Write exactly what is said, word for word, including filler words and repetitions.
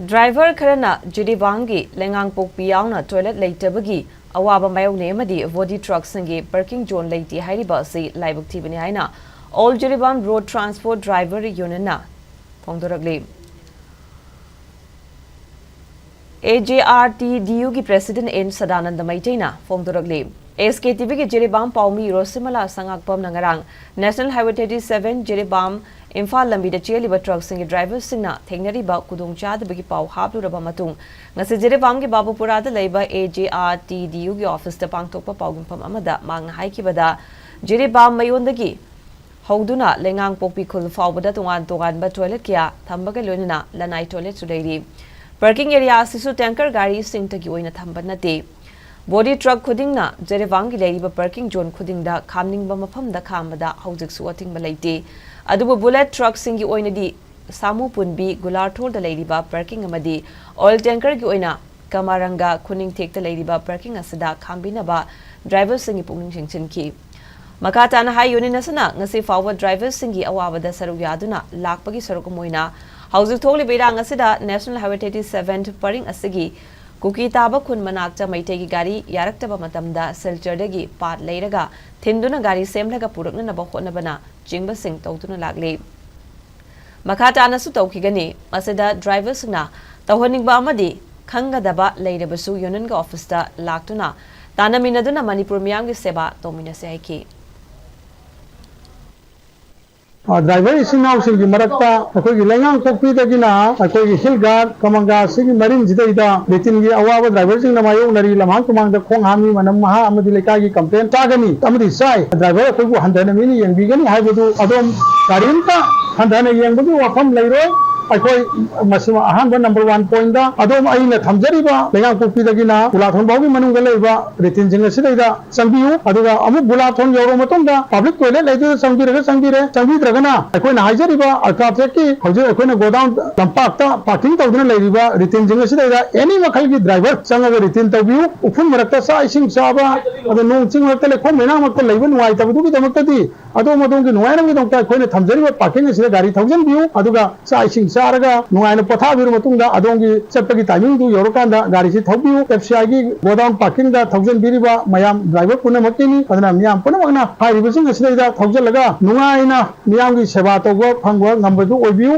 Driver ꯈꯔꯅ ꯖꯤꯔꯤꯕꯥꯝꯒꯤ ꯂꯩꯉꯥꯡꯄꯣꯛꯄꯤ ꯌꯥꯎꯅ toilet ꯂꯩꯇꯕꯒꯤ ꯑꯋꯥꯕ ꯃꯥꯌꯣꯛꯅꯩ ꯑꯃꯗꯤ ꯕꯣꯗꯤ ꯇ꯭ꯔꯛꯁꯤꯡꯒꯤ ꯄꯥꯔꯀꯤꯡ ꯖꯣꯟ ꯂꯩꯇꯦ ꯍꯥꯏꯔꯤꯕ ꯑꯁꯤ ꯂꯥꯏꯕꯛ ꯊꯤꯕꯅꯤ ꯍꯥꯏꯅ all Jiribam road transport driver ꯌꯨꯅꯤꯌꯟꯅ ꯐꯣꯡꯗꯣꯔꯛꯂꯤ꯫ A J R T D ꯌꯨꯒꯤ ꯄ꯭ꯔꯦꯁꯤꯗꯦꯟꯠ ꯑꯦꯟ ꯁꯗꯥꯅꯟꯗ ꯃꯩꯇꯩꯅ ꯐꯣꯡꯗꯣꯔꯛꯂꯤ꯫ ꯑꯦꯁ ꯀꯦ ꯇꯤ ꯚꯤꯒꯤ ꯖꯤꯔꯤꯕꯥꯝ ꯄꯥꯎꯃꯤ ꯔꯣꯁꯤꯃꯂꯥ ꯁꯉꯥꯛꯄꯝꯅ ꯉꯔꯥꯡ national highway thirty seven Jiribam Imphal ꯂꯝꯕꯤꯗ ꯆꯦꯜꯂꯤꯕ ꯇ꯭ꯔꯛꯁꯤꯡꯒꯤ ꯗ꯭ꯔꯥꯏꯚꯔꯁꯤꯡꯅ ꯊꯦꯡꯅꯔꯤꯕ ꯈꯨꯗꯣꯡꯆꯥꯗꯕꯒꯤ ꯄꯥꯎ ꯍꯥꯞꯂꯨꯔꯕ ꯃꯇꯨꯡ, ꯉꯁꯤ ꯖꯤꯔꯤꯕꯥꯝꯒꯤ ꯕꯥꯕꯨꯄꯨꯔꯥꯗ ꯂꯩꯕ ꯑꯦ ꯖꯦ ꯑꯥꯔ ꯇꯤ ꯗꯤ ꯌꯨꯒꯤ ꯑꯣꯐꯤꯁꯇ ꯄꯥꯡꯊꯣꯛꯄ ꯄꯥꯎꯗꯝꯐꯝ ꯑꯃꯗ ꯃꯍꯥꯛꯅ ꯍꯥꯏꯈꯤꯕꯗ, ꯖꯤꯔꯤꯕꯥꯝ ꯃꯌꯣꯟꯗꯒꯤ ꯍꯧꯗꯨꯅ ꯂꯩꯉꯥꯡꯄꯣꯛꯄꯤ ꯈꯨꯜ ꯐꯥꯎꯕꯗ ꯇꯣꯉꯥꯟ ꯇꯣꯉꯥꯟꯕ ꯇꯣꯏꯂꯦꯠ ꯀꯌꯥ ꯊꯝꯕꯒ ꯂꯣꯏꯅꯅ ꯂꯅꯥꯏ ꯇꯣꯏꯂꯦꯠꯁꯨ ꯂꯩꯔꯤ꯫ ꯄꯥꯔꯀꯤꯡ ꯑꯦꯔꯤꯌꯥ ꯑꯁꯤꯁꯨ ꯇꯦꯡꯀꯔ ꯒꯥꯔꯤꯁꯤꯡꯇꯒꯤ ꯑꯣꯏꯅ ꯊꯝꯕ ꯅꯠꯇꯦ꯫ ꯕꯣꯗꯤ ꯇ꯭ꯔꯛ ꯈꯨꯗꯤꯡꯅ ꯖꯤꯔꯤꯕꯥꯝꯒꯤ ꯂꯩꯔꯤꯕ ꯄꯥꯔꯀꯤꯡ ꯖꯣꯟ ꯈꯨꯗꯤꯡꯗ ꯈꯥꯝꯅꯤꯡꯕ ꯃꯐꯝꯗ ꯈꯥꯝꯕꯗ ꯍꯧꯖꯤꯛꯁꯨ ꯑꯊꯤꯡꯕ ꯂꯩꯇꯦ꯫ ꯑꯗꯨꯕꯨ ꯕꯨꯂꯦꯠ ꯇ꯭ꯔꯛꯁꯤꯡꯒꯤ ꯑꯣꯏꯅꯗꯤ ꯁꯥꯃꯨ ꯄꯨꯟꯕꯤ ꯒꯨꯂꯥꯔꯊꯣꯜꯗ ꯂꯩꯔꯤꯕ ꯄꯥꯔꯀꯤꯡ ꯑꯃꯗꯤ ꯑꯣꯏꯜ ꯇꯦꯡꯀꯔꯒꯤ ꯑꯣꯏꯅ ꯀꯃꯥꯔꯪꯒ ꯈꯨꯅꯤꯡꯊꯦꯛꯇ ꯂꯩꯔꯤꯕ ꯄꯥꯔꯀꯤꯡ ꯑꯁꯤꯗ ꯈꯥꯝꯕꯤꯅꯕ ꯗ꯭ꯔꯥꯏꯚꯔꯁꯤꯡꯒꯤ ꯄꯨꯛꯅꯤꯡ ꯆꯤꯡꯁꯤꯟꯈꯤ꯫ ꯃꯈꯥ ꯇꯥꯅ ꯍꯥꯏ, ꯌꯨꯅꯤꯌꯟ ꯑꯁꯤꯅ ꯉꯁꯤ ꯐꯥꯎꯕ ꯗ꯭ꯔꯥꯏꯚꯔꯁꯤꯡꯒꯤ ꯑꯋꯥꯕꯗ ꯁꯔꯨꯛ ꯌꯥꯗꯨꯅ ꯂꯥꯛꯄꯒꯤ ꯁꯔꯨꯛ ꯑꯃ ꯑꯣꯏꯅ ꯍꯧꯖꯤꯛ ꯊꯣꯛꯂꯤꯕ ꯏꯔꯥꯡ ꯑꯁꯤꯗ ꯅꯦꯁꯅꯦꯜ ꯍꯥꯏꯋꯦ ꯊꯥꯔꯇꯤ ꯁꯚꯦꯟ ꯄꯔꯤꯡ ꯑꯁꯤꯒꯤ ꯀꯨꯀꯤ ꯇꯥꯕ ꯈꯨꯟ ꯃꯅꯥꯛꯇ ꯃꯩꯇꯩꯒꯤ ꯒꯥꯔꯤ ꯌꯥꯔꯛꯇꯕ ꯃꯇꯝꯗ ꯁꯤꯜꯆꯔꯗꯒꯤ ꯄꯥꯠ ꯂꯩꯔꯒ ꯊꯤꯟꯗꯨꯅ ꯒꯥꯔꯤ ꯁꯦꯝꯂꯒ ꯄꯨꯔꯛꯅꯅꯕ ꯍꯣꯠꯅꯕꯅ ꯆꯤꯡꯕꯁꯤꯡ ꯇꯧꯗꯨꯅ ꯂꯥꯛꯂꯤ꯫ ꯃꯈꯥ ꯇꯥꯅꯁꯨ ꯇꯧꯈꯤꯒꯅꯤ꯫ ꯃꯁꯤꯗ ꯗ꯭ꯔꯥꯏꯚꯔꯁꯤꯡꯅ ꯇꯧꯍꯟꯅꯤꯡꯕ ꯑꯃꯗꯤ ꯈꯪꯒꯗꯕ ꯂꯩꯔꯕꯁꯨ ꯌꯨꯅꯤꯌꯟꯒꯤ ꯑꯣꯐꯤꯁꯇ ꯂꯥꯛꯇꯨꯅ ꯇꯥꯟꯅꯃꯤꯟꯅꯗꯨꯅ ꯃꯅꯤꯄꯨꯔ ꯃꯤꯌꯥꯝꯒꯤ ꯁꯦꯕꯥ ꯇꯧꯃꯤꯟꯅꯁꯤ ꯍꯥꯏꯈꯤ꯫ ꯑ, ꯗ꯭ꯔꯥꯏꯚꯔ ꯏꯆꯤꯟ ꯏꯅꯥꯎꯁꯤꯡꯒꯤ ꯃꯔꯛꯇ ꯑꯩꯈꯣꯏꯒꯤ ꯂꯩꯉꯥꯡꯄꯣꯛꯄꯤꯗꯒꯤꯅ ꯑꯩꯈꯣꯏꯒꯤ ꯍꯤꯜ ꯒꯥꯔꯗ, ꯀꯃꯪꯒꯥ ꯑꯁꯤꯒꯤ ꯃꯔꯤꯟꯁꯤꯗꯩꯗ ꯂꯦꯇꯤꯟꯒꯤ ꯑꯋꯥꯕ ꯗ꯭ꯔꯥꯏꯚꯔꯁꯤꯡꯅ ꯃꯥꯌꯣꯛꯅꯔꯤ꯫ ꯂꯝꯍꯥꯡ ꯇꯨꯃꯥꯡꯗ ꯈꯣꯡ ꯍꯥꯝꯃꯤ, ꯃꯅꯝ ꯃꯍꯥ ꯑꯃꯗꯤ ꯂꯩꯀꯥꯏꯒꯤ ꯀꯝꯄ꯭ꯂꯦꯟ ꯆꯥꯒꯅꯤ ꯑꯃꯗꯤ ꯆꯥꯏ꯫ ꯗ꯭ꯔꯥꯏꯚꯔ ꯑꯩꯈꯣꯏꯕꯨ ꯍꯟꯊꯅ ꯃꯤꯅ ꯌꯦꯡꯕꯤꯒꯅꯤ ꯍꯥꯏꯕꯗꯨ ꯑꯗꯣꯝ ꯀꯔꯤꯝꯇ ꯍꯟꯊꯅ ꯌꯦꯡꯕꯒꯤ ꯋꯥꯐꯝ ꯂꯩꯔꯣꯏ꯫ ꯑꯩꯈꯣꯏ ꯃꯁꯤꯃ ꯑꯍꯥꯟꯕ ꯅꯝꯕꯔ ꯋꯥꯟ ꯄꯣꯏꯟꯗ ꯑꯗꯣꯝ ꯑꯩꯅ ꯊꯝꯖꯔꯤꯕ ꯂꯩꯉꯥꯡꯄꯣꯛꯄꯤꯗꯒꯤꯅ ꯈꯨꯂꯥꯛꯊꯣꯡ ꯐꯥꯎꯒꯤ ꯃꯅꯨꯡꯗ ꯂꯩꯕ ꯂꯦꯇꯤꯟꯁꯤꯡ ꯑꯁꯤꯗꯩꯗ ꯆꯪꯕꯤꯌꯨ꯫ ꯑꯗꯨꯒ ꯑꯃꯨꯛ ꯒꯨꯂꯥꯊꯣꯟ ꯌꯧꯔꯕ ꯃꯇꯨꯡꯗ ꯄꯕ꯭ꯂꯤꯛ ꯇꯣꯏꯂꯦꯠ ꯂꯩꯗꯨꯗ ꯆꯪꯕꯤꯔꯒ ꯆꯪꯕꯤꯔꯦ꯫ ꯆꯪꯕꯤꯗ꯭ꯔꯒꯅ ꯑꯩꯈꯣꯏꯅ ꯍꯥꯏꯖꯔꯤꯕ ꯑꯜꯇ꯭ꯔꯥꯇꯦꯛꯀꯤ ꯍꯧꯖꯤꯛ ꯑꯩꯈꯣꯏꯅ ꯒꯣꯗꯥꯎꯟ ꯂꯝꯄꯥꯛꯇ ꯄꯥꯔꯀꯤꯡ ꯇꯧꯗꯨꯅ ꯂꯩꯔꯤꯕ ꯂꯦꯇꯤꯟꯁꯤꯡ ꯑꯁꯤꯗꯩꯗ ꯑꯦꯅꯤ ꯃꯈꯜꯒꯤ ꯗ꯭ꯔꯥꯏꯚꯔ ꯆꯪꯉꯒ ꯂꯦꯇꯤꯟ ꯇꯧꯕꯤꯌꯨ꯫ ꯎꯐꯨꯟ ꯃꯔꯛꯇ ꯆꯥꯛ ꯏꯁꯤꯡ ꯆꯥꯕ, ꯑꯗ ꯅꯣꯡ ꯆꯤꯡ ꯃꯔꯛꯇ ꯂꯩꯈꯣꯝ ꯂꯩꯅꯥꯡ ꯃꯔꯛꯇ ꯂꯩꯕ ꯅꯨꯡꯉꯥꯏꯇꯕꯗꯨꯒꯤꯗꯃꯛꯇꯗꯤ ꯑꯗꯣꯝ ꯑꯗꯣꯝꯒꯤ ꯅꯨꯡꯉꯥꯏꯅꯕꯒꯤꯗꯃꯛꯇ ꯑꯩꯈꯣꯏꯅ ꯊꯝꯖꯔꯤꯕ ꯄꯥꯔꯀꯤꯡ ꯑꯁꯤꯗ ꯒꯥꯔꯤ ꯊꯧꯖꯤꯟꯕꯤꯌꯨ꯫ ꯑꯗꯨꯒ ꯆꯥꯛ ꯏꯁꯤꯡ ꯆꯥꯔꯒ ꯅꯨꯡꯉꯥꯏꯅ ꯄꯣꯊꯥꯕꯤꯔꯕ ꯃꯇꯨꯡꯗ ꯑꯗꯣꯝꯒꯤ ꯆꯠꯄꯒꯤ timing ꯗꯨ ꯌꯧꯔꯀꯥꯟꯗ ꯒꯥꯔꯤꯁꯤ ꯊꯧꯕꯤꯌꯨ꯫ F C I ꯒꯤ godown parking ꯗ ꯊꯧꯖꯟꯕꯤꯔꯤꯕ ꯃꯌꯥꯝ driver ꯄꯨꯝꯅꯃꯛꯀꯤꯅꯤ꯫ ꯑꯗꯨꯅ ꯃꯤꯌꯥꯝ ꯄꯨꯝꯅꯃꯛꯅ ꯍꯥꯏꯔꯤꯕꯁꯤꯡ ꯑꯁꯤꯗꯩꯗ ꯊꯧꯖꯜꯂꯒ ꯅꯨꯡꯉꯥꯏꯅ ꯃꯤꯌꯥꯝꯒꯤ ꯁꯦꯕꯥ ꯇꯧꯕ ꯐꯪꯕ ꯉꯝꯕꯗꯨ ꯑꯣꯏꯕꯤꯌꯨ꯫